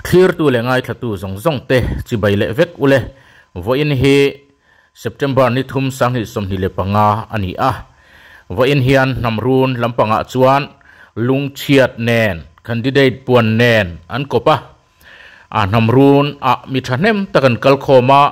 Thlirtu leh ngaithlatu zawng zawng te chibai leh vek ule. Vawiin hi September ni thum 2025 a ni a. Vawiin hian Hnamrun lampangah chuan lungchhiat nen candidate puan nen an kawp a. A Hnamrun ah mi thahnem tak an kal khawm a,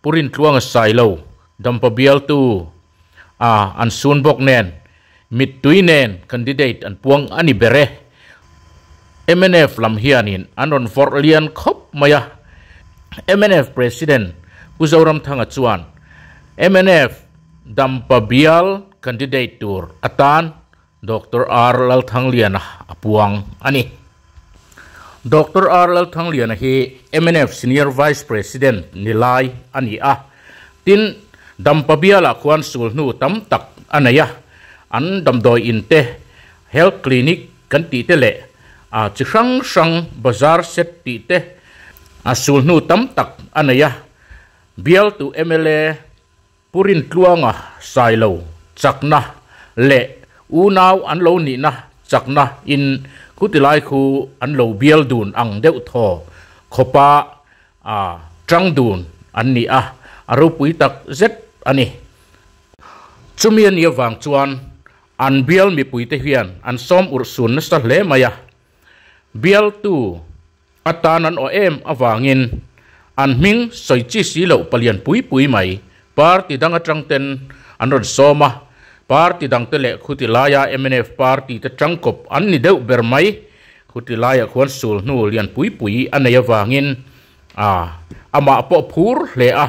Pu Rintluanga Sailo, Dampa bialtu a an sun bawk nen mittui nen candidate an puang a ni ber e. Mnf lam hianin an rawn vawrh lian khawp mai a. Mnf President Pu Zoramthanga chuan mnf Dampa bial candidate tur atan Doctor R Lalthangliana a puang a ni. Doctor R Lalthangliana hi mnf Senior Vice President ni lai a ni a. Tin, Dampa bialah khuan sulhnu tam tak a nei a, an damdawi in te, Health Clinic kan tih te leh a chi hrang hrang bazar set tih te a sulhnu tam tak a nei a. Bialtu mla Pu Rintluanga Sailo chakna leh unau an lo nihna chakna in khutilai khu an lo bial dun ang deuh thaw khawpa a tang dun an ni a, a ropui tak zet a ni. Chumi a nih avang chuan an bial mipuite hian an sawm urh sun nasa hle mai a, bialtu Atan an aw em avangin an hming sawi chi si loh palian pui pui mai. Party dang atang ten an rawn sawm a, party dang te leh khuti laia mnf party te tangkawp an ni deuh ber mai. Khuti laiah khuan sul hnu lian pui pui a nei avangin a amah pawh phur hle a,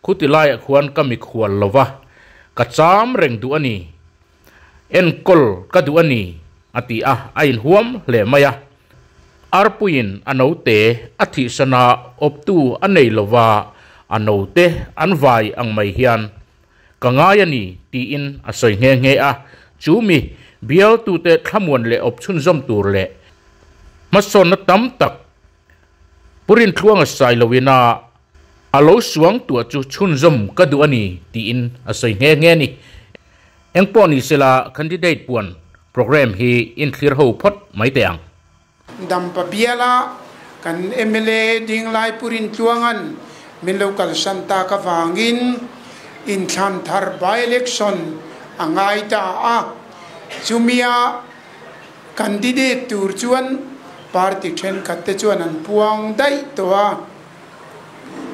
khuti laiah khuan ka mikhual lo va, ka cham reng duh a ni. Enkawl ka duh a ni, a ti a, a inhuam hle mai a. Arpuiin a note a thihsan a, awptu a nei lova, a note an vai ang mai hian ka ngai a ni tiin a sawi nghe nghe a. Chu mi bialtute thlamuan leh awp chhunzawm tur leh hmasawnna tam tak Pu Rintluanga Sailoin a a lo suang tuah chu chhunzawm ka duh a ni tiin a sawi nghe nghe a ni. Engpawh ni sela candidate puan programme hi inthlir ho phawt mai teh ang. Dampa biala kan mla dinglai Pu Rintluanga'n min lo kalsan tak avangin inthlan thar by-election a ngai ta a, chumia candidate tur chuan party thenkhat te chuan an puang daih tawh a.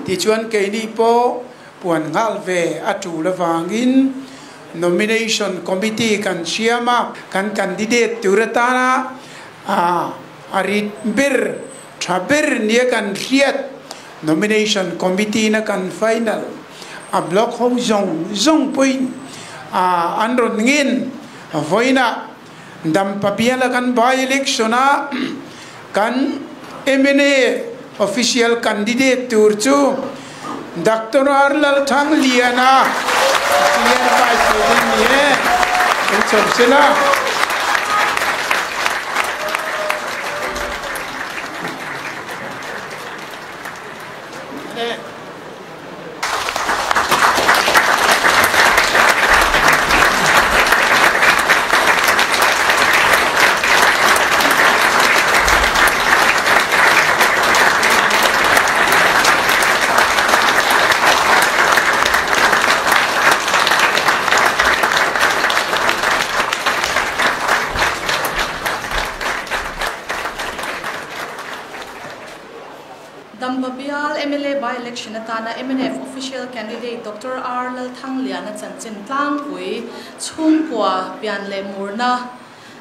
Tichuan keini pawh puan nghal ve a tul avangin Nomination Committee kan siam a, kan candidate tur atana a rit ber, tha ber nia kan hriat Nomination Committee na kan final a block ho zawng zawng pawhin an rawn ngin vawiinah Dampa biala kan by-election a kan mna official candidate tur chu Doctor R Lalthangliana Senior Vice President ni e, kan chawm sela. Dampa bial mla by-election atana mnf official candidate Doctor R Lalthangliana chanchin tlangpui chhungkua pian leh murna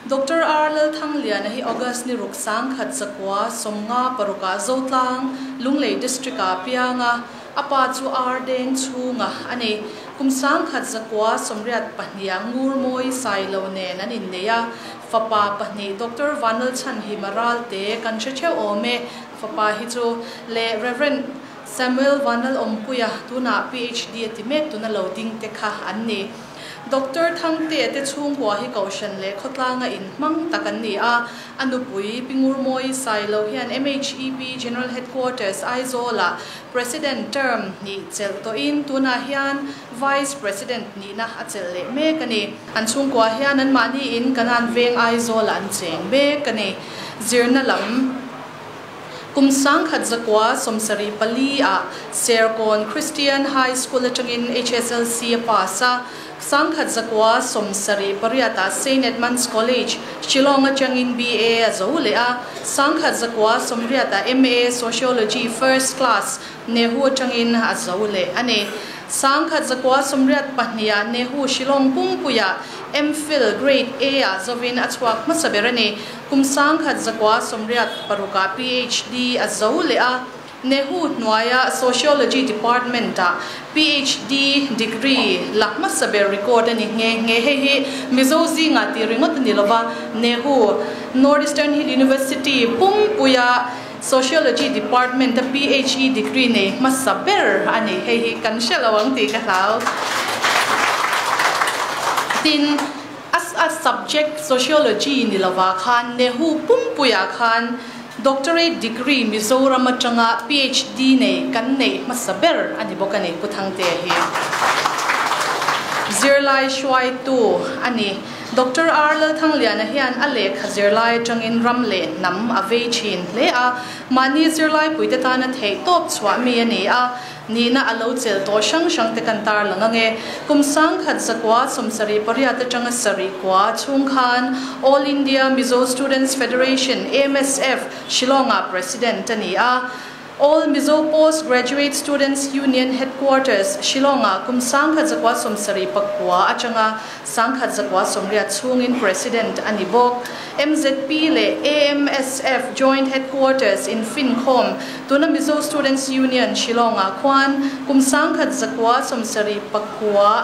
Doctor R Lalthangliana hi August ni ruk sangkhat zakua sawmnga parukah Zotlang, Lunglei District-ah pianga a pa chu R Deng chhunga a ni. Kum sangkhat zakua sawmriat pahniha Ngurmawi Sailo nen an innei a, fapa pahnih Doctor Vanlalchhanhima Ralte kan hre theuh awm e. Fapa hi chu leh Rev. Samuel Vanlalawmpuia tunah PhD a ti mek tuna lo ding te kha an ni. Doctor Thangtea te chhungkua hi Kohhran leh khawtlanga inhmang tak an ni a, a nupui Pi Ngurmawi Sailo hian MHEP General Headquarters Aizawlah President term hnih chelh tawhin tunah hian Vice President nihna a chelh leh mek a ni. An chhungkua hian anmahni in Kanan veng Aizawlah an cheng mek a ni. Zirna lam. Kum 1974 ah Serkawn Christian High School atangin HSLC a pass a, 1978 ah Saint Edmund's College, Shillong atangin BA a zo leh a, 1980 ah MA, Sociology, First Class, Nehu atangin a zo leh a ni. 1982 ah Nehu Shillong pumpuiah MPhil Grade A ah zovin a chhuak hmasa ber a ni. Kum 1986 ah PhD a zo leh a, Nehu hnuaia Sociology Department ah PhD degree la hmasa ber record a ni nghe nghe. Hei hi Mizo zingah tih ringawt a ni lova, Nehu North Eastern Hill University pumpuia Sociology Department a PhE degree nei hmasa ber a ni. Hei hi kan hre lo ang tih ka hlau. Tin, a a subject Sociology ni lovah khan Nehu pumpuiah khan Doctorate degree Mizoram atanga PhD nei kan neih hmasa ber a ni bawk a ni, Pu Thangtea hi zirlai hruaitu a ni. Doctor R Lalthangliana hian a lehkha zirlai atangin ram leh hnam a vei thin hle a, mahni zirlai puite tana theih tawp chhuah mi a ni a, nihna a lo chelh tawh hrang hrang te kan tarlang ang e. Kum 1978 atanga sarih kua chhung khan All India Mizo Students Federation, AMSF, Shillong-ah President a ni a. All Mizo Post Graduate Students Union Headquarters, Shillong-ah kum 1979 atanga 1980 chhungin President a ni bawk. MZP leh AMSF Joint Headquarters in finkhawm tuna Mizo Students Union, Shillong-ah khuan kum 1979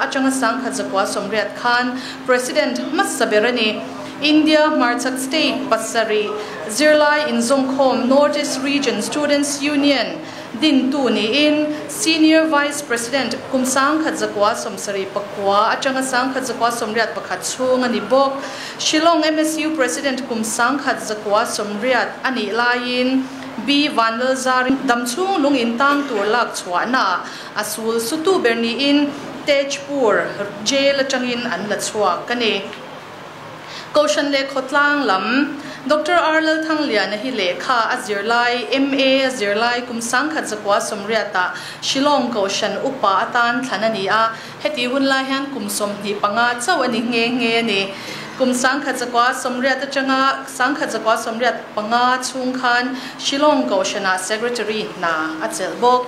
atanga 1980 khan President hmasa ber a ni. India hmarchhak state pasarih zirlai inzawmkhawm North East Region Students Union dintu niin Senior Vice President kum 1979 atanga 1981 chhung a ni bawk. Shillong MSU President kum 1980 a nih laiin B Vanlalzar damchhung lung intang tur lak chhuahna a sul sutu ber niin Tejpur Jail atangin an la chhuak a ni. Kohhran leh khawtlang lam Doctor R Lalthangliana hi lehkha a zirlai, MA a zirlai kum 1980 ah Shillong Kohhran upa atan thlan a ni a, heti hun lai hian kum 25 chauh a ni nghe nghe a ni. Kum 1980 atanga 1985 chhung khan Shillong Kohhranah Secretary hna a chelh bawk.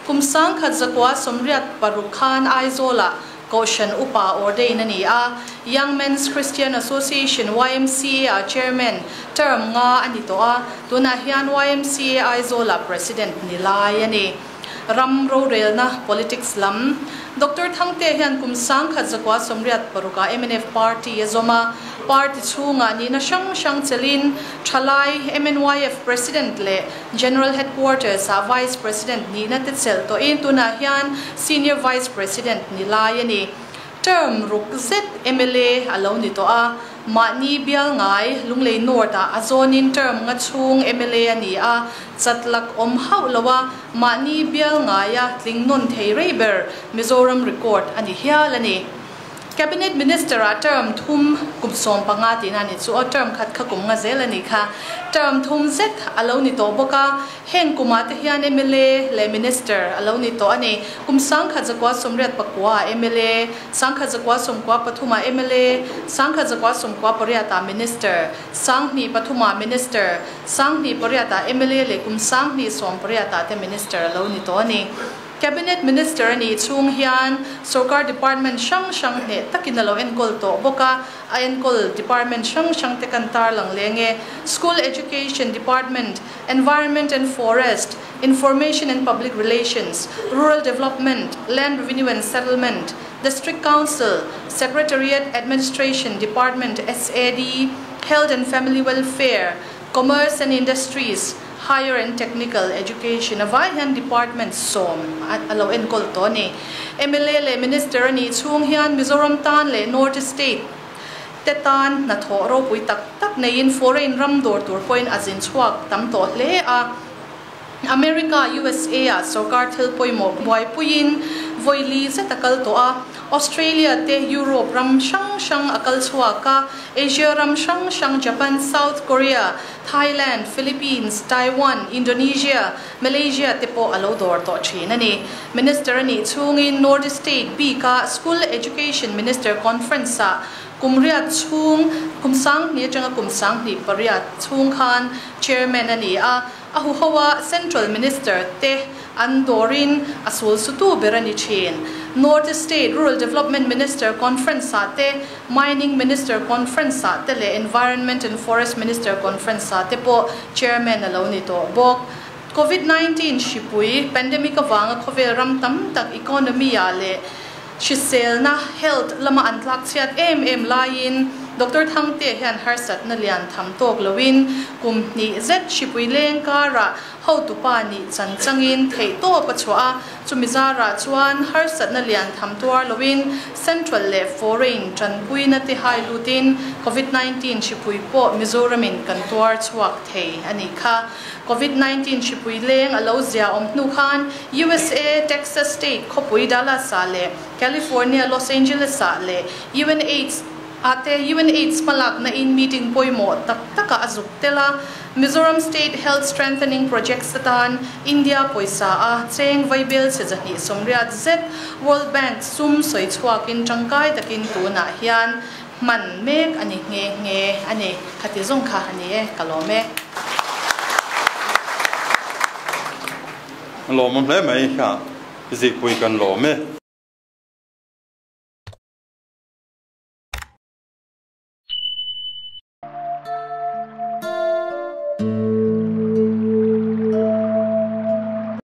Kum 1986 khan Aizawlah Kohhran upa ordain a ni a, Young Men's Christian Association, YMCA, ah Chairman term nga a ni tawh a, tunah hian YMCA Aizawlah President ni lai a ni. Ram rorelna, politics, lam Doctor Thangtea hian kum 1986 ah mnf party a zawm a, party chhungah nihna hrang hrang chelhin Thalai, MNYF, President leh General Headquarters ah Vice President nihna te chelh tawhin tunah hian Senior Vice President ni lai a ni. Term ruk zet mla a lo ni tawh a, mahni bial ngai Lunglei North ah a zawnin term nga chhung mla a ni a, chatlak awm hauh lo a, mahni bial ngaia tling nawn thei rei ber Mizoram record a ni hial a ni. Cabinet Minister ah term thum kum 15 tihna a ni chu aw, term khat kha kum nga zel a nih kha. Term thum zet a lo ni tawh bawk a, heng kumah te hian mla leh Minister a lo ni tawh a ni. Kum 1989 ah mla, 1993 ah mla, 1998 ah Minister, 2003 ah Minister, 2008 ah mla leh kum 2018 ah te Minister a lo ni tawh a ni. Cabinet Minister a nih chhung hian sorkar department hrang hrang hneh takin a lo enkawl tawh bawk a, a enkawl department hrang hrang te kan tarlang leng e. School Education Department, Environment and Forest, Information and Public Relations, Rural Development, Land Revenue and Settlement, District Council, Secretariat Administration Department, SAD, Health and Family Welfare, Commerce and Industries, Higher and Technical Education a vai hian Department sawm a lo enkawl tawh a ni. Mla leh Minister a nih chhung hian Mizoram tan leh North East State te tan hnathawh ropui tak tak neiin foreign ram dawr tur pawhin a zin chhuak tam tawh hle a. America, USA, ah sorkar thil pawimawh buaipuiin vawi li zet a kal tawh a, Australia te Europe ram hrang hrang a kal chhuak a, Asia ram hrang hrang Japan, South Korea, Thailand, Philippines, Taiwan, Indonesia, Malaysia te pawh a lo dawr tawh thin a ni. Minister a nih chhungin North East State bika School Education Minister Conference ah kum riat chhung, kum 2000 atanga kum 2008 chhung khan Chairman a ni a, A huho a Central Minister te an dawrin a sul sutu ber a ni thin. North East State Rural Development Minister Conference ah te, Mining Minister Conference ah te leh Environment and Forest Minister Conference ah te pawh Chairman a lo ni tawh bawk. Covid 19 hripui, pandemic, avanga khawvel ram tam tak economy ah leh hriselna, health, lama an tlak chhiat em em laiin Doctor Thangtea hian harsatna lian tham tawk loin kum hnih zet hripui leng karah hotupa nih chan changin theih tawp a chhuah a, chumi zarah chuan harsatna lian tham tuar loin central leh foreign tanpuina te hai lutin Covid 19 hripui pawh Mizoramin kan tuar chhuak thei a nih kha. Covid 19 hripui leng a lo zia awm hnu khan USA, Texas State khawpui Dallas ah leh California, Los Angeles ah leh UNAIDS ah te UNAIDS hmalakna in meeting pawimawh tak takah a zuk tel a. Mizoram State Health Strengthening Projects atan India pawisa a cheng vaibel chhe 280 zet World Bank sum sawi chhuakin tangkai takin tunah hian hman mek a ni nghe nghe a ni. Khati zawng kha a ni e, ka lawm e. Lawmawm hle mai kha zikpui kan lawm e.